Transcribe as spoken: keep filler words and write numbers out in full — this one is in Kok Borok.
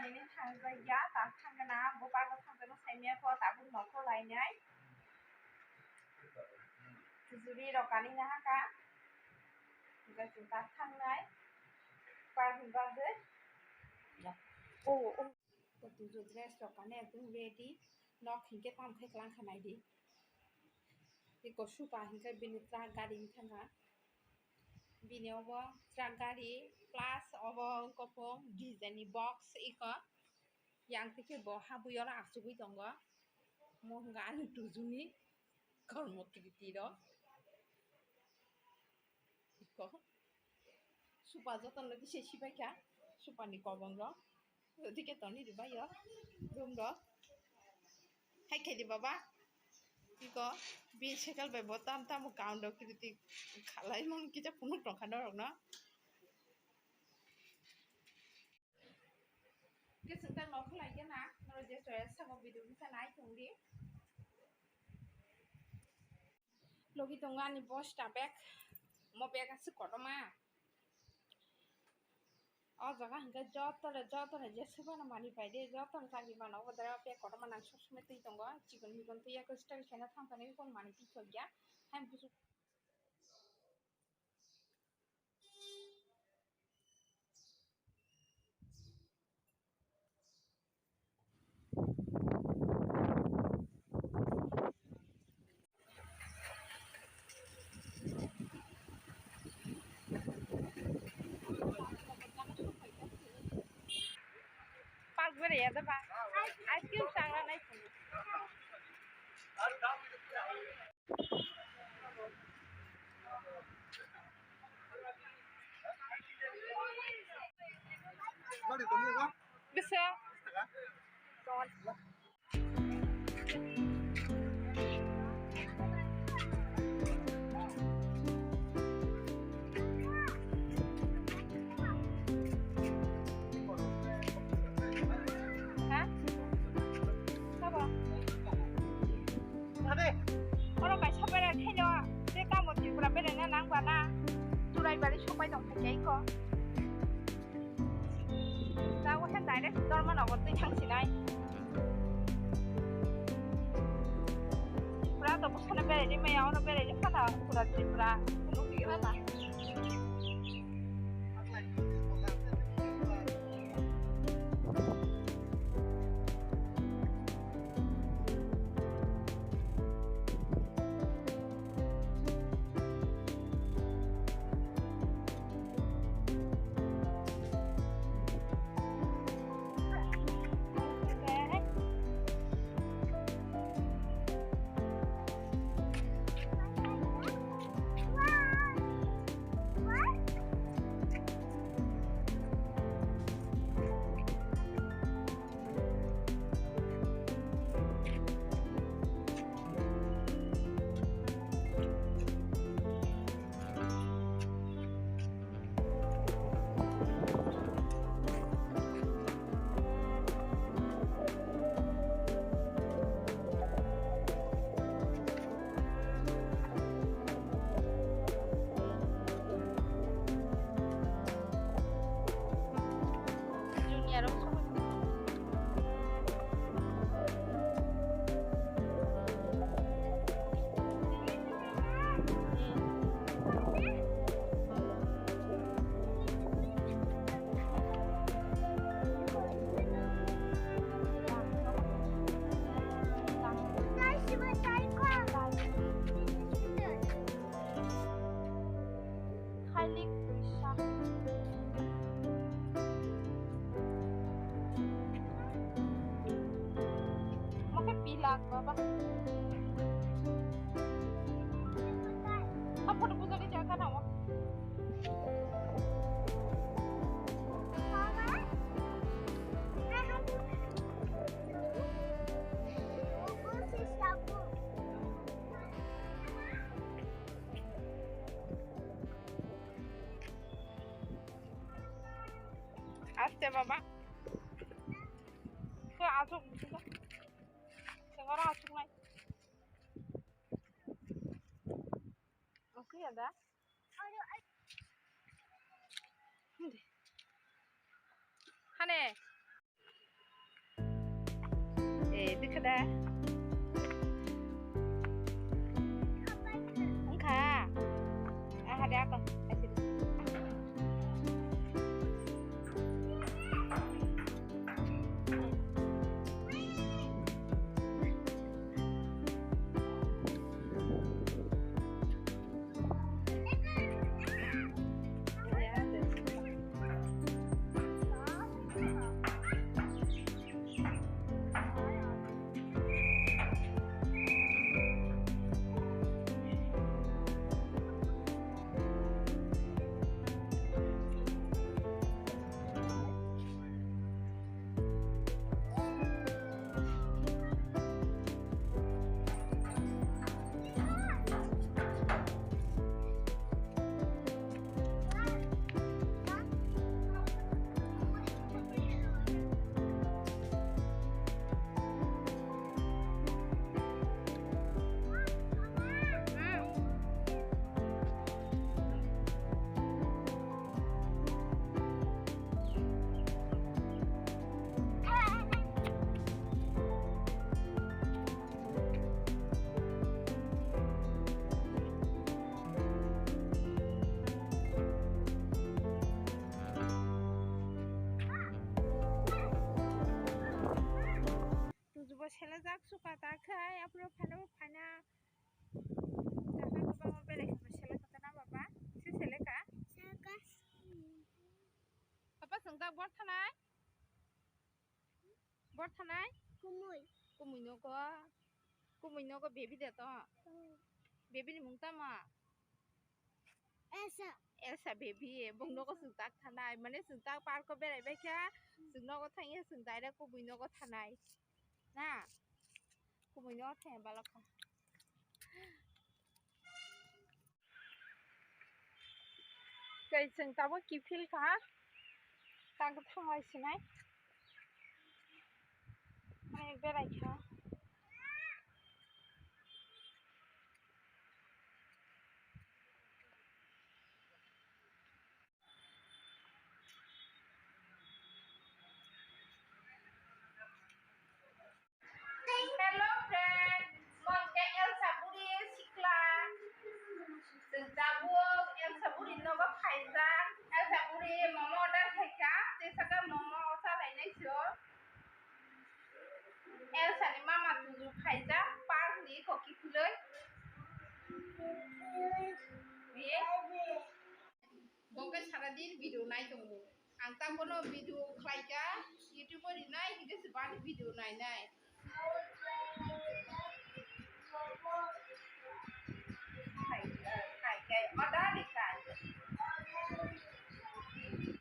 Ini thangjakya, tak thangna, bo park o thangjakno saimanya kho, tabuk nokho lainai. Tujuri rok kanina haka. Hingke chwng tak thangnai. Park ni bagwi. Oh, oh. Tujuri dress rok kani ekdom ready. Nok hingke tamo khe kwlang kha naidi. Iko supa hingke bini truck gari wngkha na. Bini obo truck gari plus obo wngkha po D J ni box iko. Yang twi khe bo habwi oro achugwi tongo. Mo hwnka ani tujuni kormo kriti rok. Iko. Supa jotono kisa sibaikha. Supani kobong rok. Odike toni ribaio. Room rok. Hai khe di baba. Iko. Bi cycle bai bo tam tamo kaun rok kriti khalai mang kisa phunuk tongkha norok no. Hwnkhe chwng tak nokho lai khe na, norok je choya sabo video kisa nai tong di. Logi tongo ani bosta bag, mo bag aswk kotorma. O jaga hwnkhe joto le, joto le jeswk phano manwi pai de, joto le chagri mano, obo dara bag kotorma nang sob somoi twi tongo, chikon mikon twi ya khe style khe no thang thani, bikon manwi twi thok ya, hai busu. Park berai ya da ba? Ice cream sangra nai. Bisa. Ha? Sabo? Oro kaisa berai khaino, je tamo Tripura beraina nang ba na, Churaibari sopai tong kha khe iko. Tabuk khe direct Dormanogo twi thang sinai. Tripura to bwsano beraidi maya, ono beraidi phano pura Tripura nukliya na. Junior rok song. Khalik Puisa. Mo khe pilak baba. A photo puja ni jaga na mo. Aste baba. Ko asuk, asuk. Sengora asuk nai. Asuk ya da. Hane. Kada. Wngkha. Aha de ako. Tujubo selajak suka ta khai, aphuru phaina bo phaina. Jaka kwbangma belai kheno selai kha na baba? Se selai kha? Selai kha. Papa, chwng tak bor thanai? Bor thanai? Kumui. Kumui nogo. Kumui nogo baby de to. Hmm. Baby ni mung tamo? Elsa. Elsa baby, bung nogo chwng tak thanai. Mane chwng tak park o berai bai kha, chwng nogo thang ya, chwng direct kumui nogo thanai. Na? Kumui nogo thang ya balok kha. Tei chwng tabuk kiphil kha, tang thanglai sinai, hai berai kha. Hello friend, mo hwnkhe Elsa buri sikla. Chwng tabuk Elsa buri nogo phaijak. Elsa buri momo order khaikha, tei saka momo o chalainai chwng. Elsa ni mama tuju phaijak, park ni koki khuloi. Ye? Bo khe sara din video nai tongo. Ang tamo bono video khlai kha, YouTube o rinai, hingke se bani video nainai.